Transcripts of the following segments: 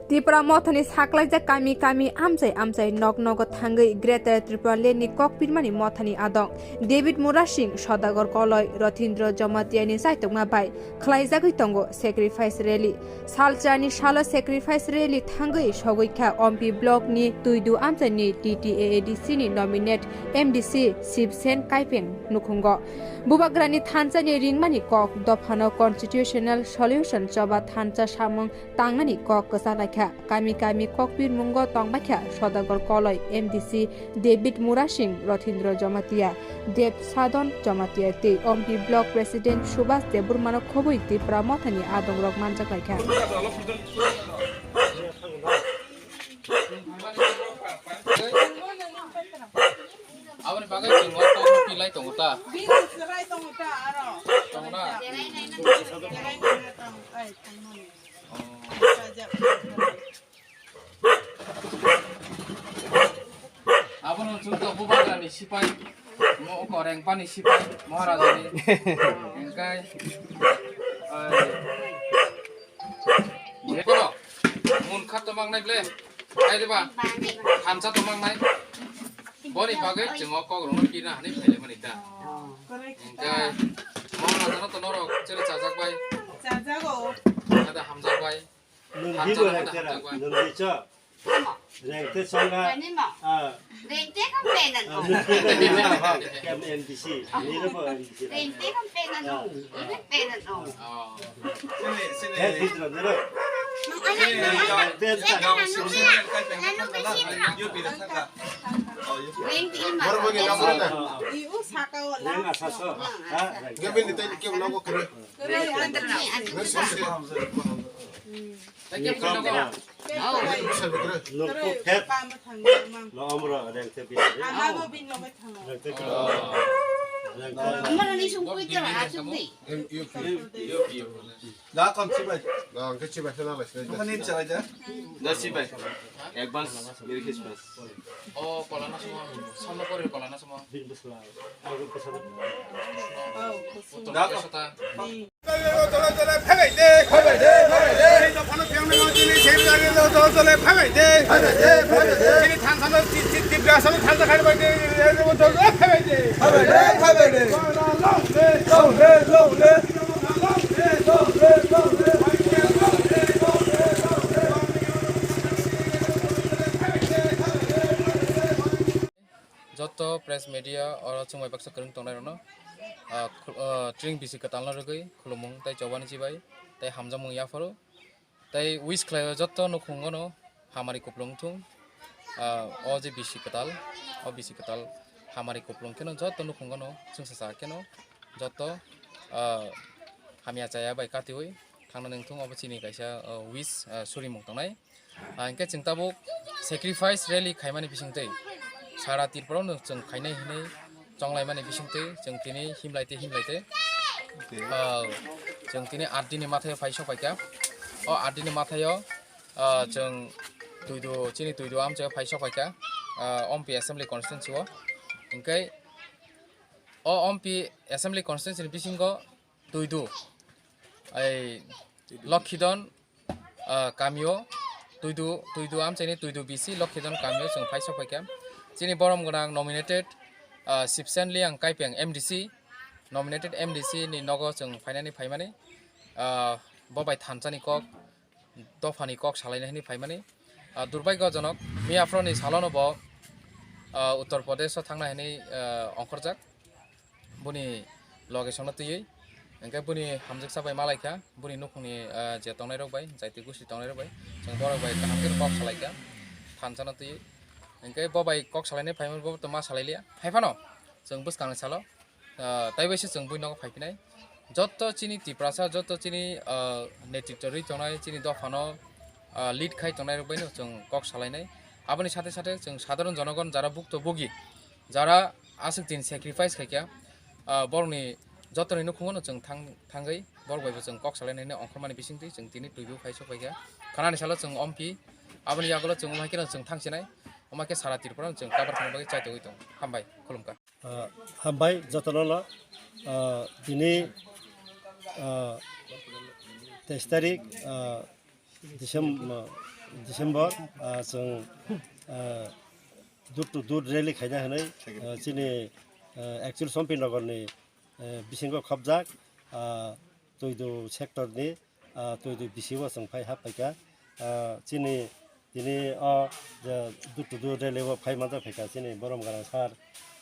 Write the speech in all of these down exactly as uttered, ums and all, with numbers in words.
Tipra Mothani saklaijak kami kami amchai amchai nok nogo thangwi Greater Tripura Land ni kok pirmani mothani adong David Murasing, Sodagar Koloi, Rothindra Jamatia ni chaitokma bai khlaijagwi tongo sacrifice rally. Salcharni salo sacrifice rally thangwi sogwi kha Ompi block ni Tuidu amchai ni T T A A D C ni nominate M D C Shivsen Kaipeng nukhungo. Bubagrani thansa ni ringmani kok dophano constitutional solution choba thansa samung tangnani kok kwchalaikha. Kami kami kok pirmungo tongbaikha Sodagar Koloi, M D C David Murasing, Rothindra Jamatia, Dev Sadon Jamatia tei Ompi Block President Subhas Debbarmano khobwi Tipra Mothani adongrok manjaklaikha. Aboni bagwi chwng o kok no pilai tongo ta? Bini swrai tongo ta aro. Tongo na? Swrai tongo, ai, tongo. Oh. Abono chwng to Bubagrani sipai, mo koreng pani sipai, Maharajani. Engkai, ai, Kono, mun khat to mangnai ble. Ai de ba, thansa to mangnai. Boni bagwi chwng o kok rwno pirna hinwi phaile mani ta. Hwnkhe, mo na jano to norok chwla chajak bai. Chajago. Ada hamjak bai. Thansa to hamjak bai. Rengte sanga. Rengte kam penan o. Rengte kam penan o. Ibe penan o. Rengte ima. Reng asa so. Ha, rengte. Nokto phet. No, amro, rengte bi. Rengte bi. Amro ni sung kui tara asuk ni. Da kon chibai. Da kon chibai, hela lai. Bukan ini cara aja. Da chibai. Advance Merry Christmas. Oh, kolana semua. Sama kori kolana semua. Bin besla. Aku kesana. Da kon. Dole dole phabai de, phabai de, phabai de. Ei dophano phiyang nang chini seri jani dole dole phabai de, phabai de, phabai de. Chini thansa no chit chit chit gasa no thansa khai bai de, dole dole phabai de. Phabai de, phabai de. Long live, long live, long live. Joto press media oro chwngbai baksa kwrwng tongnai rokno, ah, khu-, ah, tring bisi kwtalno rwgwi khulumung tei chobani chibai tei hamjakmung yapharo tei wish khlaio joto nukhungo no hamari kuplung thung, ah, o je bisi kwtal, o bisi kwtal hamari kuplung kheno joto nukhungo no chwngsacha kheno joto, ah, hamya chaya bai katiwi thangna nangthung obo chini kaisa, ah, wish, ah, surimung tongnai. Ah, hingke chwng tabuk sacrifice rally khaimani bisingtwi sara Tripura no chwng khainai hinwi chonglaimani bisingtwi chwng tini himlai tei himlai tei, ah, chwng tini aat dini mathaio phai sok paikha. O aat dini mathaio, ah, chwng Tuidu, chini Tuidu amchaio phai sok paikha, ah, Ompi Assembly Constituency o. Hingke o Ompi Assembly Constituency ni bisingo Tuidu, ai, Lokhidon, ah, kamio, Tuidu, Tuidu amchaini Tuidu B C Lokhidon kamio chwng phai sok phaikha. Chini borom gwnang nominated, ah, Sibsen Liang Kaipeng M D C, nominated M D C ni nogo chwng phainani phaimani, ah, bo bai thansani kok, dophani kok salaina hinwi phaimani. Ah, durbaigojonok, miyaphoroni salono bo, ah, Uttar Pradesh o thangna hinwi, ah, ongkhorjak. Boni location no twiwi, hingke boni hamjaksa bai malaikha, boni nukhungni, ah, je tongnairok bai, jaiti gusti tongnairok bai, chwng borok bai kaham khe kok salaikha, thansa no twiwi. Hingke bo bai kok salainai phaimani bo to ma salailia, phaiphano chwng bwskangni salo. Ah, tei bai se chwng bui nogo phai phinai. Joto chini Tiprasa, joto chini, ah, netritwo rwi tongnai, chini dophano, ah, lead khai tongnai rok bai no chwng kok salainai. Aboni sate sate chwng sadharon jonogon jara bukto bogi, jara aswk din sacrifice khai kha, ah, borokni jotoni nukhungo no chwng thang, thangwi borok bai bo chwng kok salainai ongkhormani bisingtwi chwng tini Tuidu phai sok phaikha. Khanani salo chwng Ompi, aboni yagulo chwng wngkhe no chwng thangsinai, wngkhe sara Tripura no chwng cover khaina bagwi chaitogwi tongo. Hambai, khulumkha. Ah, hambai jotono no, ah, tini, ah, teis tarik, ah, Decem-, ah, December, ah, chwng, ah, door to door rally khaina hwnwi, ah, chini, ah, actual Sompinagarni, ah, bisingo khopjak, ah, Toidu sector ni, ah, Toidu B C o chwng phai hap phaikha. Ah, chini tini o je door to door rally o phai manjak phaikha chini Borom Garang sir,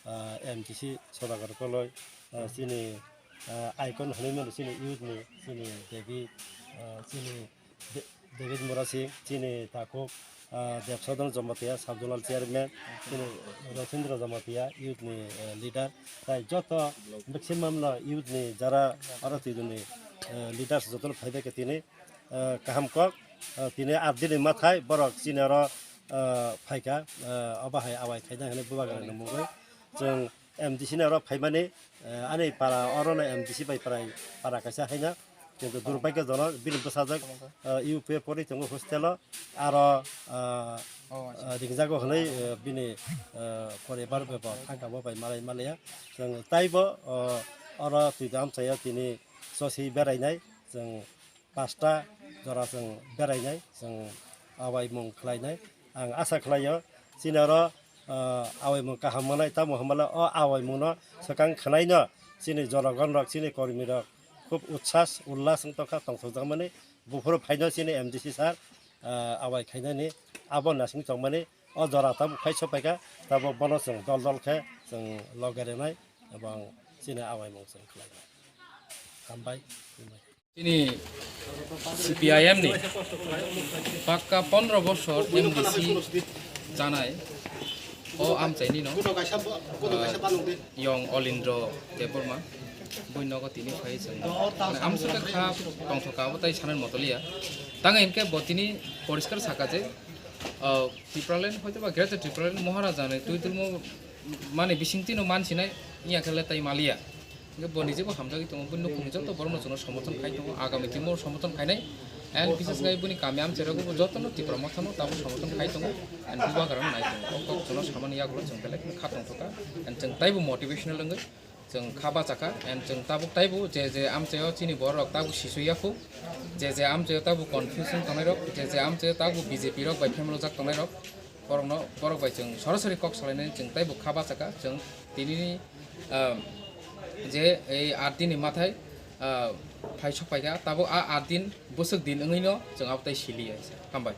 ah, M D C Sodagar Koloi, ah, chini, ah, icon hwnwi mano chini youth ni, chini David, ah, chini De-, David Murasing, chini takhuk, ah, Debsodon Jamatia, Sabdulal chairman, chini Rosindra Jamatia, youth ni, eh, leader. Tai joto maximum no youth ni jara aro twi ni, eh, leaders joto no phai bai khe tini, eh, kaham kok, eh, tini art din ni mathai borok chini aro, eh, phaikha, eh, obo hai awai khaina hwnwi bubagra ni mungwi. Chwng M D C ni oro phaimani, eh, ani para oro no M D C bai prai para kaisa haino, kintu durbaikyojonok bini bwsajwk, eh, U P A pori tongo hostel o, aro, ah, ah, ringjago hwnwi, eh, bini, eh, poribar bai bo thangkamo bai malai maliya. Chwng taibo, oh, oro twi amchaio tini choswi berainai, chwng pasta jora chwng berainai, chwng awaimung khlainai. Ang asa khlaio, chini oro, ah, awaimung kaham manai, tamo hwnbahle o awaimungno swkang khwnaino chini jonogonrok, chini kormirok khub utsash, ullas wng tongkha, tongthokjakmani. Buphuru phaino chini M D C sir, ah, awai khainani abo nasing tongmani. O jora tabuk phai sophaikha, tabuk bono chwng dol dol khe chwng loge rwnai, ebong chini awaimung chwng khlainai. Hambai. Chini C P I M ni pakka pondro bosor M D C chanai o amchaini no, ah, Yong Olindro Debbarma bui nogo tini phai chwng. Mane amswk kha tongthok ka bo tai sanani motoliya. Tang hinkhe bo tini poriskar saka je, ah, Tipraland hoito ba Greater Tipraland Maharaja ni twi twlmo mani bisingtwi no mansinai iya khe le tai maliya. Hingke bo nijebo hamjagwi tongo, boni nukhungni joto borokno chwngno somorthon khai tongo, agami dino somorthon khainai. And bises khai boni kami amchairogo bo jotono Tipra Mothano tabuk somorthon khai tongo, and bubagrano nai tongo. O kok chwngno samani yagulo chwng belai kheno kha tongthokha, and chwng taibo motivational wngwi chwng kha bachakha, and chwng tabuk taibo je je amchaio chini borok tabuk sisui yakhu, je je amchaio tabuk confusion tongnairok, je je amchaio tabuk B J P rok bai phemlojak tongnairok, borokno, borok bai chwng sorasori kok salainani chwng taibo kha bachakha. Chwng tinini, ah, je ei art din ni mathai, ah, phai sokphaikha, tabuk a art din bwswk din wngwino chwng abo tai siliya. Hambai.